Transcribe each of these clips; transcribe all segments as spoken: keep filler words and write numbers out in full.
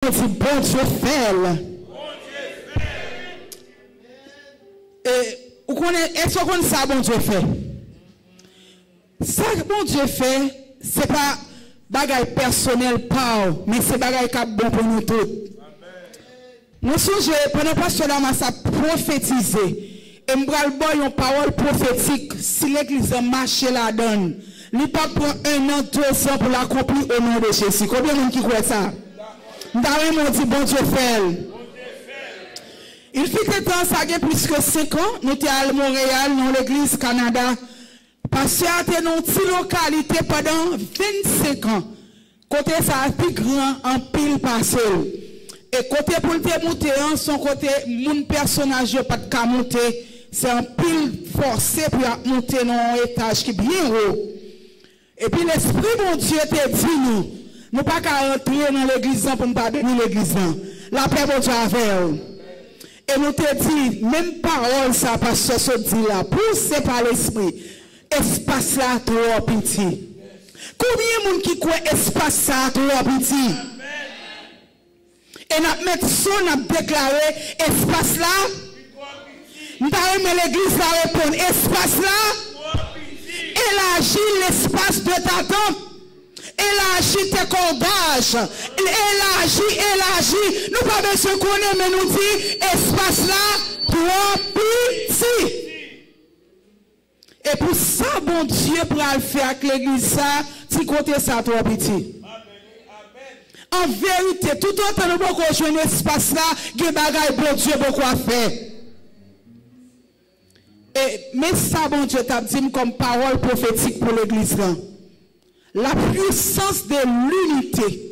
Di, Bondye fè l. E, ou konnen, èske w konn sa Bondye fè? Sa Bondye fè, se pa bagay pèsonèl pa w, men se bagay k ap bon pou nou tout. Mwen sonje, pandan pastè Damas ap pwofetize, e m pral ba w yon pawòl pwofetik, si legliz lan mache ladan l, li p ap pran en an, de zan pou l akonpli o non de Jezi. Konbyen moun ki kwè sa? M ta renmen w di, Bondye fè l. Il fut un temps, sa gen plis ke senk an, nou te al Monreyal, nan yon legliz Kanada. Pastè a te nan yon ti lokalite pandan vennsenk an. Kote sa a pi gran anpil pase l. E kote pou l te moute an, se yon kote moun pèsonaj yo pa t ka moute. Se anpil fòse pou y ap moute nan yon etaj ki byen wo. Epi Lespri Bondye te di nou, nou pa ka rantre nan legliz lan pou n pa beni legliz lan. Lapè Bondye avè w. E nou te di, menm pawòl sa pastè sot di la, pouse pa Lespri, espas la twò piti. Konbyen moun ki kwè espas sa twò piti? E n ap met son, n ap deklare espas la. M ta renmen legliz la reponn, espas la. Élargis l'espace de ta tente. Élargis tes cordages. Élargis, élargis. Nou pa bezwen konnen, men nou di espas la twò piti. E pou sa Bondye pral fè ak legliz sa, ti kote sa twò piti. An verite, toutotan nou poko jwenn espas la, gen bagay Bondye poko ap fè. E men sa Bondye t ap di m kòm pawòl pwofetik pou legliz lan. La puissance de l'unité.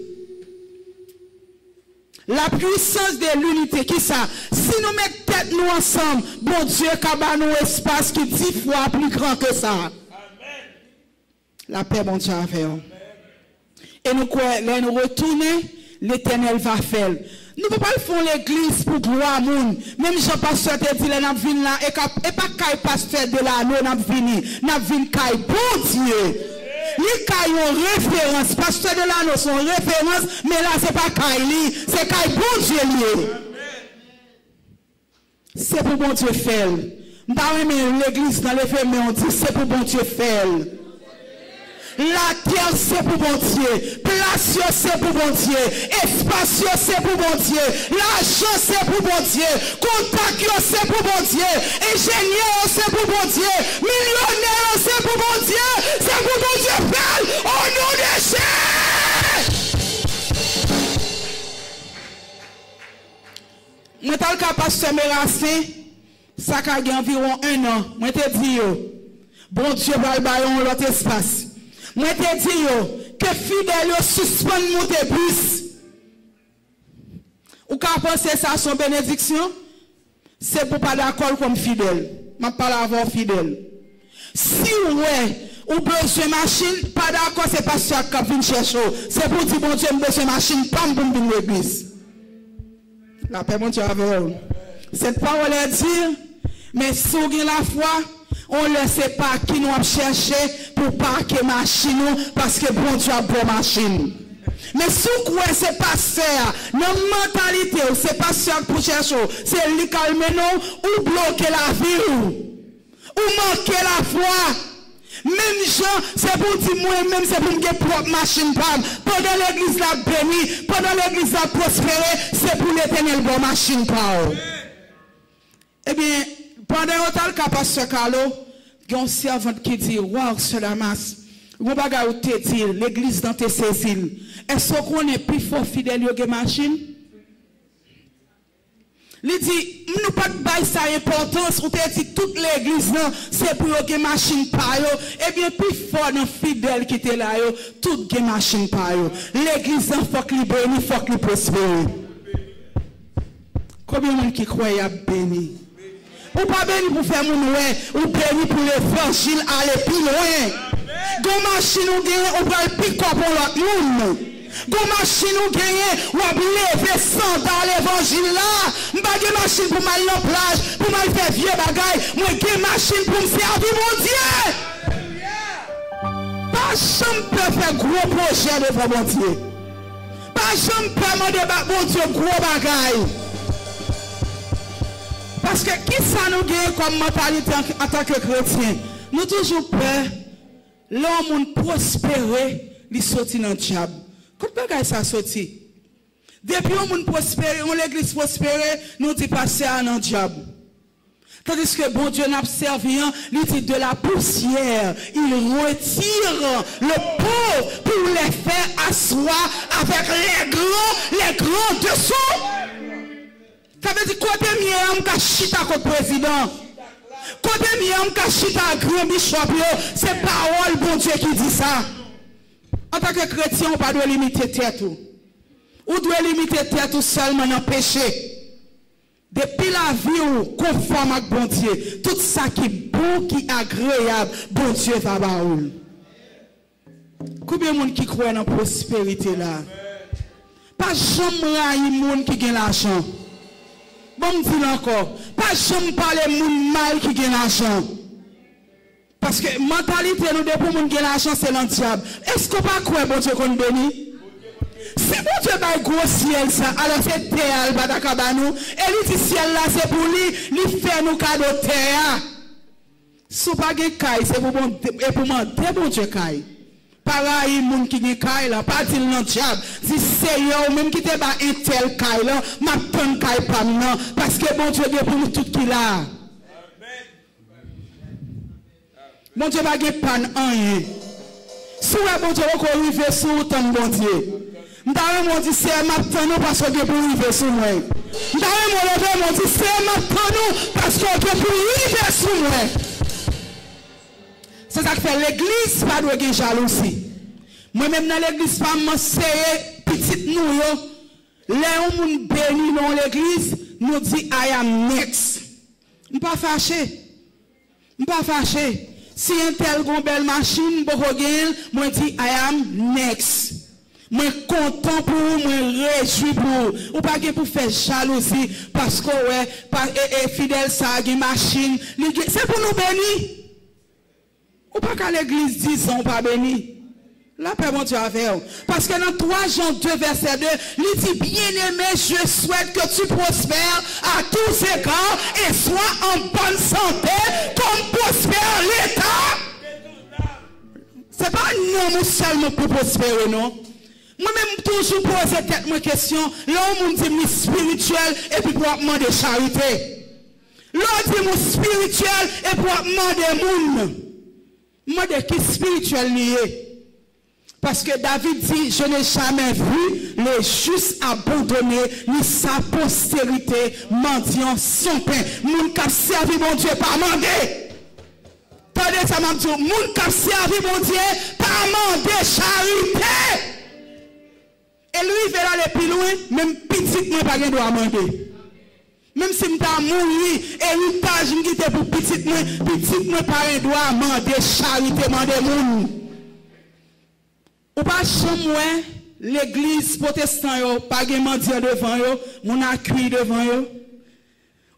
La puissance de l'unité. Kisa? Si nou met tèt nou ansanm, Bondye ka ba nou espas ki dis fwa pli gran ke sa. Lapè Bondye avè w. E nou kwè, lè nou retounen, Letènèl va fè l. Nou pa pral fè yon legliz pou glwa moun. Menm jan pastè te di, lè n ap vin la, e ka, e pa kay pastè Delano n ap vini. N ap vin kay Bondye. Li kay yon referans. Pastè Delano se yon referans, men la se pa kay li, se kay Bondye li ye. Se pou Bondye fè l. M ta renmen legliz nan leve men w, di, se pou Bondye fè l. Latè se pou Bondye. Plas yo se pou Bondye. Espas yo se pou Bondye. Lajan se pou Bondye. Kontak yo se pou Bondye. Enjenyè yo se pou Bondye. Milyonè yo se pou Bondye. Se pou Bondye fè l. O non de Jezi! Mwen t al ka pastè Merasen, sa ka gen anviwon en an. Mwen te di yo, Bondye pral ba yo yon lòt espas. Mwen te di yo, ke fidèl yo sispann moute bis. Ou ka panse sa se yon benediksyon? Se pou pa dakò l kòm fidèl. M ap pale avè w fidèl. Si w wè ou bezwen machin, pa dakò se pastè a k ap vin chèche w. Se pou w di, Bondye, m bezwen machin pa m pou m vin legliz. Lapè Bondye avè w. Cette parole est dure, men si w gen lafwa, yon lè se pakin w ap chèche pou pake machin ou, paske Bondye ap ba w machin. Men si w kwè se pastè a, nan mantalite w, se pastè a k pou chèche w, se li k al mennen w, ou bloke lavi w. Ou manke lafwa. Menm jan, se pou w di, mwen menm, se pou m gen pwòp machin pa m. Pandan legliz la ap beni, pandan legliz la ap pwospere, se pou Letènèl ba w machin pa w. Ebyen, pandan yo t al ka pastè Carlo, gen yon sèvant ki di, waw, sè Damas, yon bagay ou te di, legliz lan te sezi l. Èske w konnen pifò fidèl yo gen machin? Li di, nou pa t bay sa enpòtans, ou te di tout legliz lan, se pou yo gen machin pa yo. Ebyen, pifò nan fidèl ki te la yo, tout gen machin pa yo. Legliz lan fòk li beni, fòk li pwospere. Konbyen moun ki kwè y ap beni? Ou pa beni pou fè moun wè, ou beni pou levanjil ale pi lwen. Gon machin ou genyen, ou pral pikòp yon lòt moun. Gon machin ou genyen, w ap leve sanda levanjil la. M pa gen machin pou m al nan plaj, pou m al fè vye bagay. Mwen gen machin pou m sèvi Bondye. Pa janm pè fè gwo pwojè devan Bondye. Pa Pa janm pè mande ba Bondye gwo bagay. Paske kisa nou genyen kòm mantalite an, antanke kretyen? Nou toujou pè lè yon moun pwospere, li soti nan dyab. Kot bagay sa soti? Depi yon moun pwospere, yon legliz pwospere, nou di pastè a nan dyab. Tandiske Bondye n ap sèvi an, li di, de la poussière, il retire le pauvre pour les faire asseoir avec les grands, les grands de son. Sa vle di, kote m ye a, m ka chita kot prezidan. Kote m ye a, m ka chita ak gran bishop yo. Se pawòl Bondye ki di sa. Antanke kretyen, ou pa dwe limite tèt ou. Ou dwe limite tèt ou sèlman nan peche. Depi lavi w konfòm ak Bondye, tout sa ki bon, ki agreyab, Bondye va ba ou l. Konbyen moun ki kwè nan pwosperite la? Pa janm rayi moun ki gen lajan. Ban m di l ankò, pa janm pale moun mal ki gen lajan. Paske mantalite nou, depi yon moun gen lajan, se nan dyab. Èske w pa kwè Bondye konn beni? Si Bondye bay gwo syèl sa, alò se tè a l pa ta ka ba nou, e li di syèl la se pou li, li fè nou kado tè a. Si w pa gen kay, se pou Bondye, e pou mande Bondye kay. Pa rayi moun ki gen kay la, pa di l nan dyab. Di, Seyè, ou menm ki te ba entèl kay la, m ap tann kay pa m nan, paske Bondye gen pou nou tout ki la a. Bondye pa gen pàn anyen. Si w wè Bondye poko rive sou ou, tann Bondye. M ta renmen w di, Seyè, m ap tann ou paske w gen pou w rive sou mwen. M ta renmen w leve men w di, Seyè, m ap tann ou paske w gen pou w rive sou mwen. Se sa k fè legliz pa dwe gen jalouzi. Mwen menm nan legliz pa m, m anseye pitit nou yo, lè yon moun beni nan yon legliz, nou di, I am next. M pa fache. M pa fache. Si entèl gon bèl machin, m poko genyen l, mwen di, I am next. Mwen kontan pou ou, mwen rejwi pou ou. Ou pa gen pou fè jalouzi paske w wè pa, e, e, fidèl sa a gen machin, li gen, se pou nou beni. Ou pa ka legliz dizan ou pa beni. Lapè Bondye avè w. Paske nan twa Jan de vèsè de, li di, Bien-aimé, je souhaite que tu prospères à tous égards et sois en bonne santé, comme prospère l'État. Se pa nanm ou sèlman pou pwospere, non. Mwen menm, m toujou poze tèt mwen kesyon, lè yon moun di m li espirityèl, epi pou w ap mande charite. Lè w di m ou espirityèl, epi w ap mande moun. Mande ki espirityèl li ye. Paske David di, Je n'ai jamais vu le juste abandonné, ni sa postérité mendiant son pain. Moun k ap sèvi Bondye pa mande. Tande sa m ap di w, moun k ap sèvi Bondye pa mande charite. E l rive l ale pi lwen, menm pitit mwen pa gen dwa mande. Menm si m ta mouri, eritaj m kite pou pitit mwen, pitit mwen pa gen dwa mande charite, mande moun. Ou pa janm wè legliz pwotestan yo pa gen mandyan devan yo, moun akèy devan yo?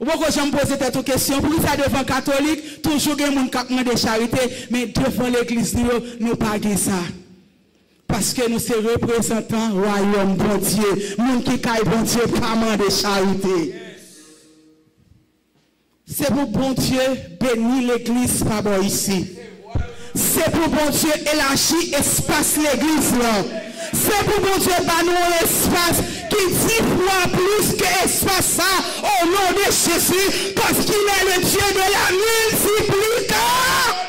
Ou poko janm poze tèt ou kesyon, poukisa devan katolik toujou gen moun k ap mande charite, men devan legliz nou yo, nou pa gen sa? Paske nou se reprezantan wayòm Bondye. Moun ki kay Bondye pa mande charite. Se pou Bondye beni legliz pa bò isi. Se pou Bondye elaji espas legliz lan. Se pou Bondye ba nou yon espas ki dis fwa plis ke espas sa, au nom de Jésus, parce qu'il est le Dieu de la multiplication.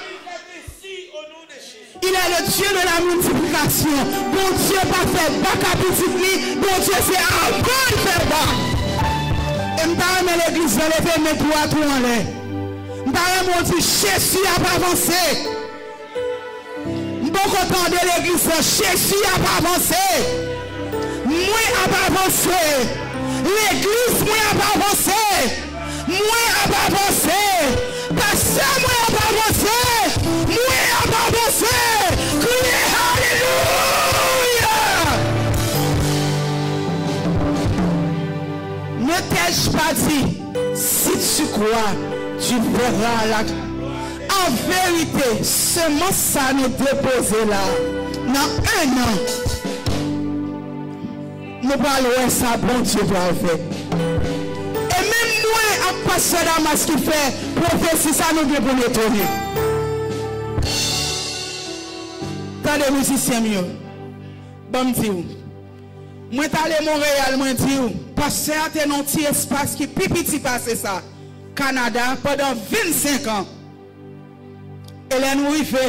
Il est le Dieu de la multiplication. Bondye pa fè bak a pitit li, Bondye se avan l fè bak. E m ta renmen legliz lan leve men dwat ou anlè. M ta renmen w di, Jezi ap avanse. M poko tande legliz lan, Jezi ap avanse. Mwen ap avanse. Legliz mwen ap avanse. Mwen ap avanse. Pastè mwen ap avanse. Mwen ap avanse. Kriye alelouya. Ne t'ai-je pas dit, si tu crois, tu verras la. An verite, semans sa nou depoze la, nan en an, Nou pral wè sa Bondye pral fè. E menm mwen ak pastè Damas ki fè pwofesi sa, nou gen pou n etone. Tande mizisyen m yo, ban m di w. Mwen t ale Monreyal, mwen di w, pastè a te nan yon ti espas ki pi piti pase sa, Kanada, pandan vennsenk an. E lè nou rive,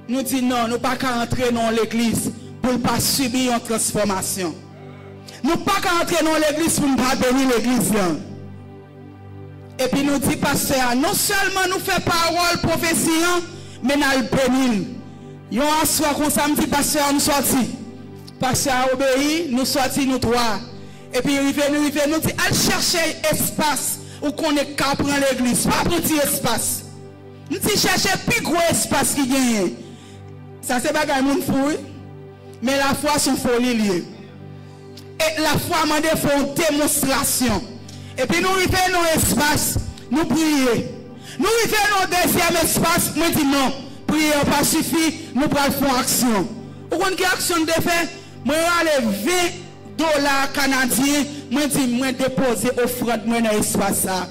nou di non, nou pa ka antre nan yon legliz pou l pa sibi yon transfòmasyon. Nou pa ka antre nan yon legliz pou n pa beni legliz lan. Epi nou di pastè a, non sèlman nou fè pawòl pwofesi an, men n al beni l. Yon aswè konsa, m di pastè a, nou sòti. Pastè a obeyi, nou sòti, nou twa. Epi rive, nou rive, nou di, al chèche espas ou konnen k ka pran legliz. Pa pran ti espas. M di chèche pi gwo espas ki genyen. Sa se bagay moun fou, wi. Men lafwa se yon foli l ye. E lafwa mande fè yon demonstrasyon. Epi nou rive nan yon espas, nou priye. Nou rive nan yon dezyèm espas, mwen di non, priyè an pa sifi, nou pral fè yon aksyon. Ou konn ki aksyon n te fè? Mwen rale ven dola kanadyen, mwen di mwen depoze ofrann mwen nan espas sa.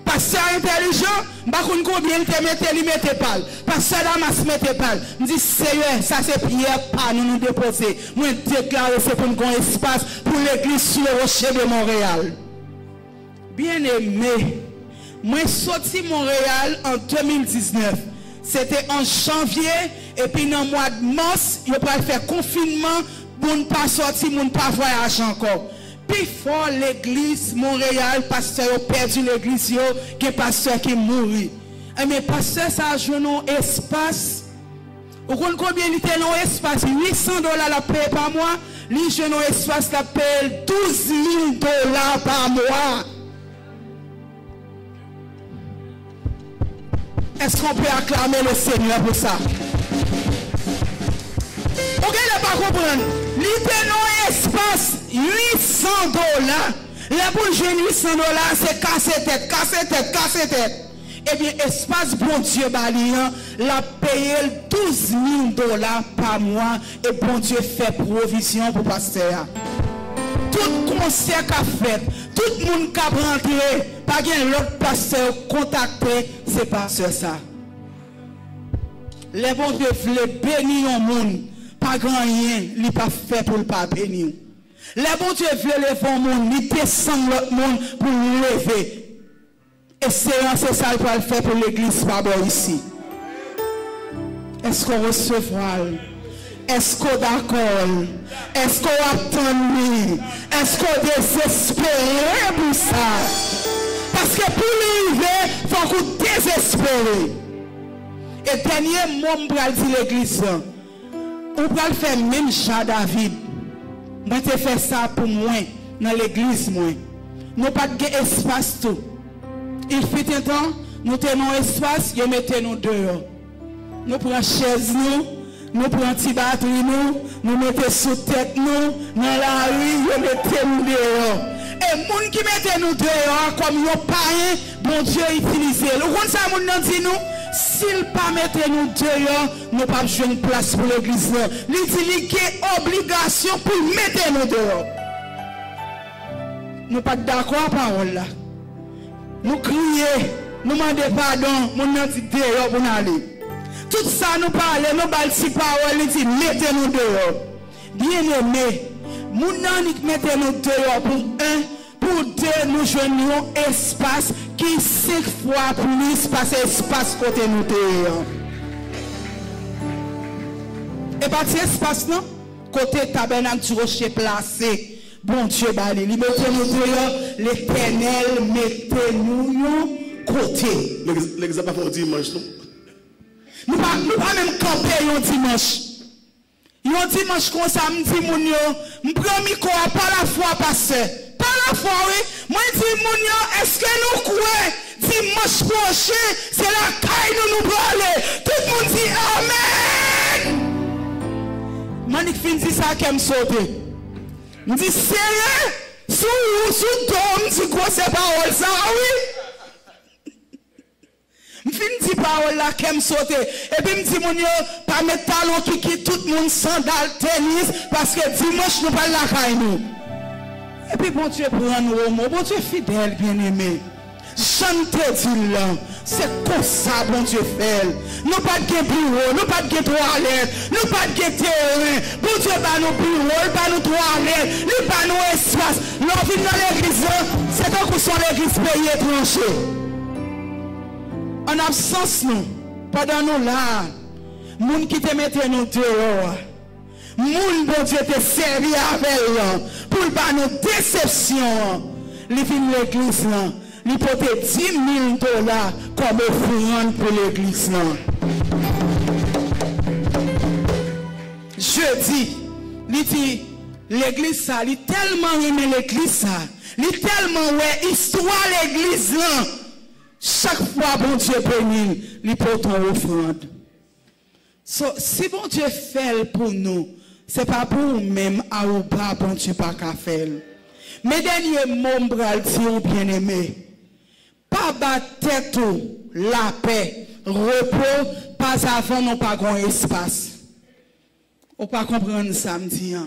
Pastè a entèlijan, m pa konn konbyen li te mete, li mete pa l. Pastè Damas mete pa l. M di, Seyè, sa se pyè pa nou, nou depoze. Mwen deklare se pou n gen yon espas pou legliz Sou le Rocher de Montréal. Byeneme, mwen soti Monreyal an de mil diznèf. Se te an janvye, epi nan mwa mas, yo pral fè konfinman, moun pa sòti, moun pa vwayaje ankò. Pifò legliz Monreyal, pastè yo pèdi legliz yo, gen pastè ki mouri. Enben, pastè sa a jwenn yon espas. Ou konn konbyen li te nan yon espas? Uit san dola l ap peye pa mwa. Li jwenn yon espas, l ap peye l douz mil dola pa mwa. Est-ce qu'on peut acclamer le Seigneur pour ça? Ou genlè pa konprann. Li te nan yon espas uit san dola. Lè pou l jwenn uit san dola, se kase tèt, kase tèt, kase tèt. Ebyen, espas Bondye ba li an, l ap peye l douz mil dola pa mwa, e Bondye fè pwovizyon pou pastè a. Tout konsè k ap fèt, tout moun k ap rantre, pa gen lòt pastè yo kontakte, se pastè sa. Lè Bondye vle beni yon moun, pa gen anyen li pa fè pou l pa beni w. Lè Bondye vle leve yon moun, li desann lòt moun pou l leve. E se an, se sa l pral fè pou legliz pa bò isi. Èske w resevwa l? Èske w dakò l? Èske w ap tann li? Èske w dezespere pou sa? Paske pou l rive, fòk ou dezespere. E dènye mo m pral di legliz lan. Ou pral fè menm jan David. Mwen te fè sa pou mwen nan legliz mwen. Nou pa t gen espas tou. Il fut un temps, nou te nan yon espas, yo mete nou deyò. Nou pran chèz nou, nou pran ti batri nou, nou mete sou tèt nou, nan lari, yo mete nou deyò. E moun ki mete nou deyò a, kòm yon payen, Bondye itilize l. Ou konn sa moun nan di nou? Si l pa mete nou deyò, nou p ap jwenn plas pou legliz lan. Li di li gen obligasyon pou l mete nou deyò. Nou pa t dakò a pawòl la. Nou kriye, nou mande padon, moun nan di deyò pou n ale. Tout sa nou pale, nou ba l ti pawòl, li di mete nou deyò. Byeneme, moun nan annik mete nou deyò pou en, pou de, nou jwenn yon espas ki senk fwa plis pase espas kote nou te ye an. E pa ti espas non, kote Tabènak di Woche plase, Bondye ba li. Li mete nou deyò, Letènèl mete nou yon kote. Legliz, legliz la pa fè yon dimanch non. Nou pa, nou pa menm kanpe yon dimanch. Yon dimanch konsa, m di moun yo, m pran mikwo a pa lafwa, pastè. Pa lafwa, wi. Mwen di moun yo, èske nou kwè dimanch pwochen, se lakay nou nou prale? Tout moun di, amèn! M annik fin di sa, kè m sote. M di, Seyè, sou, sou do m di gwosè pawòl sa a, wi. M fin di pawòl la, kè m sote. Epi m di moun yo, pa met talon kiki, tout moun sandal, tenis, paske dimanch nou pral lakay nou. Epi Bondye pran n womo. Bondye fidèl, byeneme. Jan m te di l lan, se konsa Bondye fè l. Nou pa t gen biwo, nou pa t gen twalèt, nou pa t gen teren. Bondye ba nou biwo, l ba nou twalèt, li ba nou espas. Lè w vin nan legliz lan, se tankou se yon legliz peyi etranje. An absans nou, pandan nou la a, moun ki te mete nou deyò a, moun Bondye te sèvi avè l lan pou l ba nou desepsyon an, li vin legliz lan, li pote dis mil dola kòm ofrann pou legliz lan. Jedi, li di, legliz sa, li tèlman renmen legliz sa, li tèlman wè istwa legliz lan, chak fwa Bondye beni l, li pote yon ofrann. So, si Bondye fè l pou nou, se pa pou ou menm, Aruba, Bondye pa ka fè l. Men dènye mo m pral di w, byeneme, pa ba tèt ou lapè, repo, pazavan nou pa gon espas. Ou pa konprann sa m di an.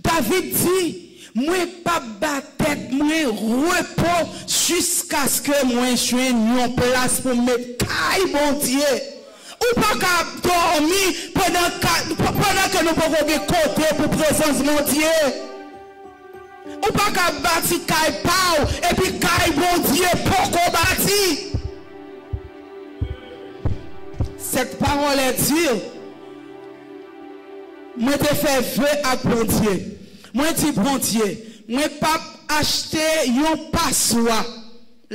David di, mwen p ap ba tèt mwen repo jiskaske mwen jwenn yon plas pou m met kay Bondye. Ou pa ka ap dòmi pandan ka, pandan ke nou poko gen kote pou prezans Bondye. Ou pa ka ap bati kay pa w epi kay Bondye poko bati. Cette parole est dure. Mwen te fè ve ak Bondye. Mwen di Bondye, mwen p ap achte yon paswa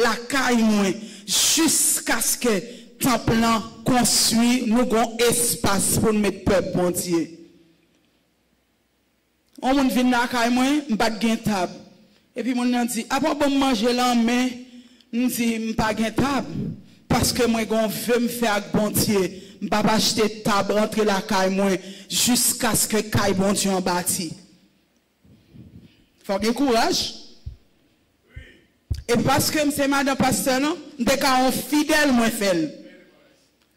lakay mwen jiskaske tanp lan konstwi, nou gon espas pou n met pèp Bondye. Yon moun vin lakay mwen, m pa t gen tab. Epi moun nan di, apa w ban m manje lan men? M di, m pa gen tab. Paske mwen gen yon ve m fè ak Bondye. M p ap achte tab rantre lakay mwen jiskaske kay Bondye an bati. Fò w gen kouraj. E paske m se madan pastè lan, m te ka yon fidèl mwen fè l.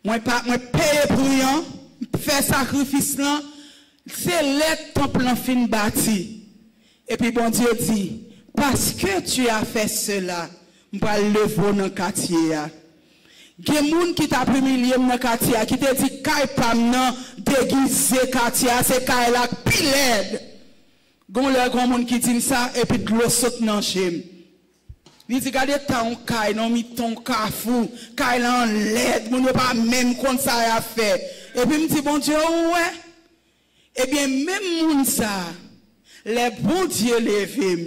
Mwen pa, mwen peye pri an, m fè sakrifis lan, se lè tanp lan fin bati. Epi Bondye di, paske tu as fait cela, m pral leve w nan katye a. Gen moun ki t ap imilye m nan katye a, ki te di kay pa m nan degize katye a, se kay la k pi lèd. Gon lè gon moun ki di m sa, epi dlo sot nan je m. Li di, gade ta yon kay nan mitan yon kafou, kay la an lèd, moun yo pa menm konn sa y ap fè. Epi m di, Bondye, ou wè? Ebyen, menm moun sa a, lè Bondye leve m,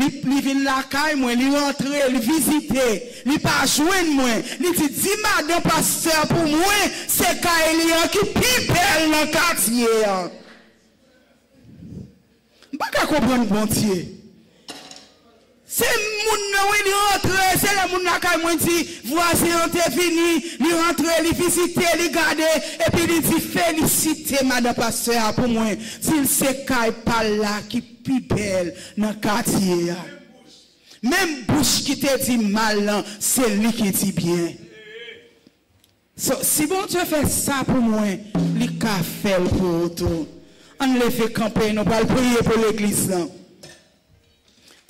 li, li vin lakay mwen, li rantre, li vizite, li pa jwenn mwen, li di, di madan pastè pou mwen, se kay li an ki pi bèl nan katye an. M pa ka konprann Bondye. Se moun nan, wi, li rantre, se lè moun lakay mwen di, vwazen an te vini, li rantre, li vizite, li gade, epi li di, felisite madan pastè a pou mwen. Di l se kay pa l la ki pi bèl nan katye a. Menm bouch ki te di mal lan, se li ki di byen. So, si Bondye fè sa pou mwen, li ka fè l pou ou tou. Ann leve kanpe, nou pral priye pou legliz lan.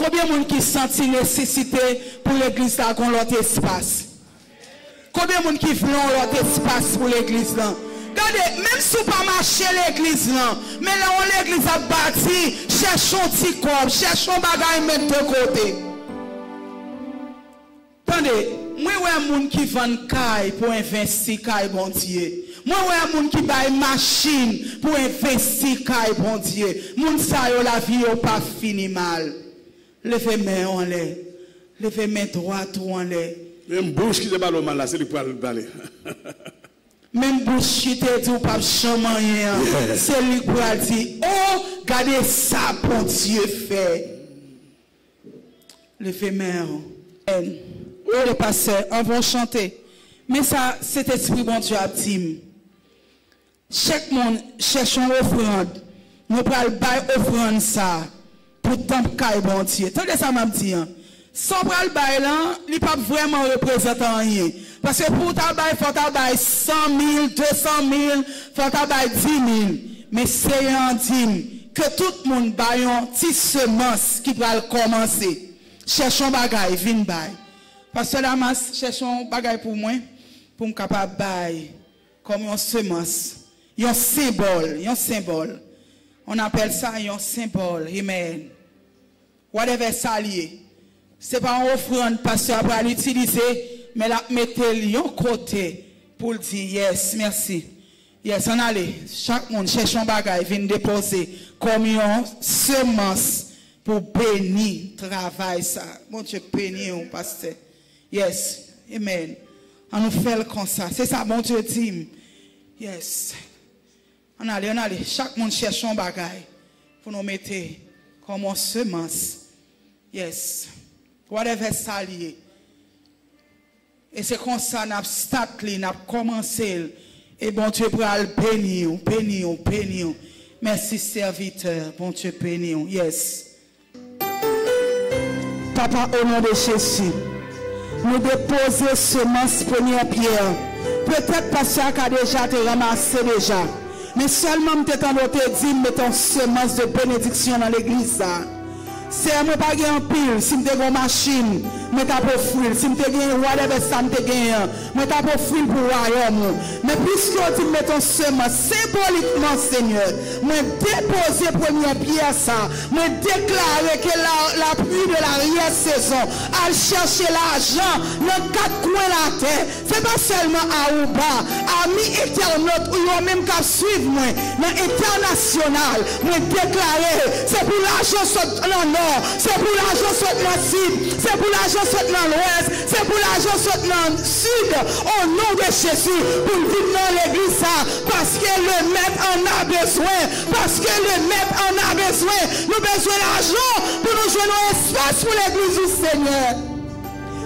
Konbyen moun ki santi nesesite pou legliz la gon lòt espas? Konbyen moun ki vle yon lòt espas pou legliz lan? Gade, menm si w pa mache legliz lan, men lè yon legliz ap bati, chèche yon ti kòb, chèche yon bagay met de kote. Tande, mwen wè moun ki vann kay pou envesti kay Bondye. Mwen wè moun ki bay machin pou envesti kay Bondye. Moun sa yo, lavi yo pa fini mal. Leve men w anlè. Leve men dwat ou anlè. Menm bouch ki te pale w mal la, se li k pral pale. Menm bouch ki te di w p ap janm anyen an, se li k pral di, o, gade sa Bondye fè. Leve men w. Gade, pastè, anvan w chante, men sa Sentespri Bondye ap di m. Chak moun chèche yon ofrann. Nou pral bay ofrann sa a pou tanp kay Bondye. Tande sa m ap di an. Sa w pral bay lan, li p ap vrèman reprezante anyen. Paske pou w ta bay, fò w ta bay san mil, de san mil, fò w ta bay di mil. Men Seyè an di m ke tout moun bay yon ti semans ki pral kòmanse. Chèche yon bagay, vin bay. Pastè Damas, chèche yon bagay pou mwen, pou m kapab bay kòm yon semans, yon senbòl, yon senbòl. On apèl sa yon senbòl. Amen. Whatever sa l ye. Se pa yon ofrann pastè a pral itilize, men l ap mete l yon kote pou l di, yes, mèsi. Yes, ann ale. Chak moun chèche yon bagay, vin depoze kòm yon semans pou beni travay sa. Bondye beni w, pastè. Yes, amen. An nou fè l konsa. Se sa Bondye di m. Yes. Ann ale, ann ale. Chak moun chèche yon bagay pou nou mete kòm yon semans. Yes. Whatever sa l ye. E se konsa n ap start li, n ap kòmanse l. E Bondye pral beni w, beni w, beni w. Mèsi, sèvitè. Bondye beni w. Yes. Papa, o non de Jezi, nou depoze semans premyè pyè. Petèt pastè a ka deja te ranmase deja. Men sèlman m te tande w te di m mete yon semans de benediksyon nan legliz sa. Seyè, mwen pa gen anpil. Si m te gen yon machin, mwen t ap ofri l. Si m te gen whatever sa m te genyen an, mwen t ap ofri l pou wayòm ou. Men piske w di m mete yon semans, senbolikman, Senyè, mwen depoze premyè pyè sa. Mwen deklare ke la, lapli de laryè sezon al chèche lajan nan kat kwen latè. Se pa sèlman Aruba, ami entènot ou yo menm k ap swiv mwen nan entènasyonal, mwen deklare, se pou lajan sot nan nò, se pou lajan sot nan sid, se pou lajan sot nan lwès, se pou lajan sot nan sid, o non de Jezi, pou l vin nan legliz sa, paske le mèt ann a bezwen, paske le mèt ann a bezwen, nou bezwen lajan pou nou jwenn yon espas pou legliz ou, Senyè.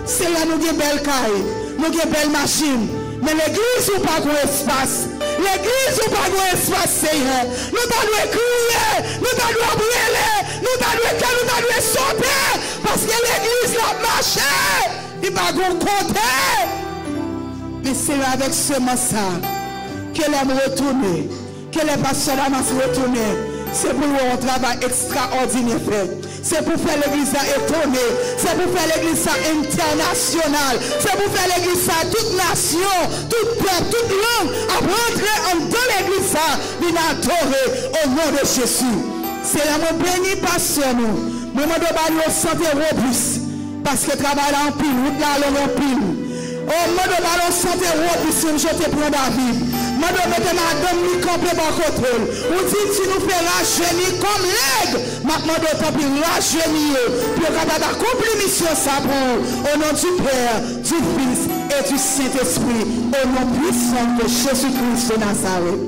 Seyè, nou gen bèl kay, nou gen bèl machin, men legliz ou pa gon espas. Legliz ou pa gon espas, Seyè. Nou ta dwe kriye, nou ta dwe ap rele, nou ta dwe kè, nou ta dwe sote, paske legliz la ap mache, li pa gon kote. Men Seyè, avèk semans sa, ke lè m retounen, ke lè pastè Damas retounen, se pou l wè yon travay ekstraòdinè fèt. Se pou fè legliz la etone. Se pou fè legliz sa entènasyonal. Se pou fè legliz sa tout nasyon, tout pèp, tout lang ap rantre anndan legliz sa, vin adore o non de Jezi. Seyè, mwen beni pastè nou. Mwen mande w ba li yon sante robis. Paske travay la anpil, wout la long anpil. O, mande w ba l yon sante robis menm jan w te pran David. Mande w mete madanm li kanpe bò kote l. Ou di si nou fè rajeni kòm lèg, m ap mande w tanpri rajeni yo pou yo kapab akonpli misyon sa pou ou. Au nom du Père, du Fils et du Saint-Esprit, au nom puissant de Jésus-Christ de Nazareth.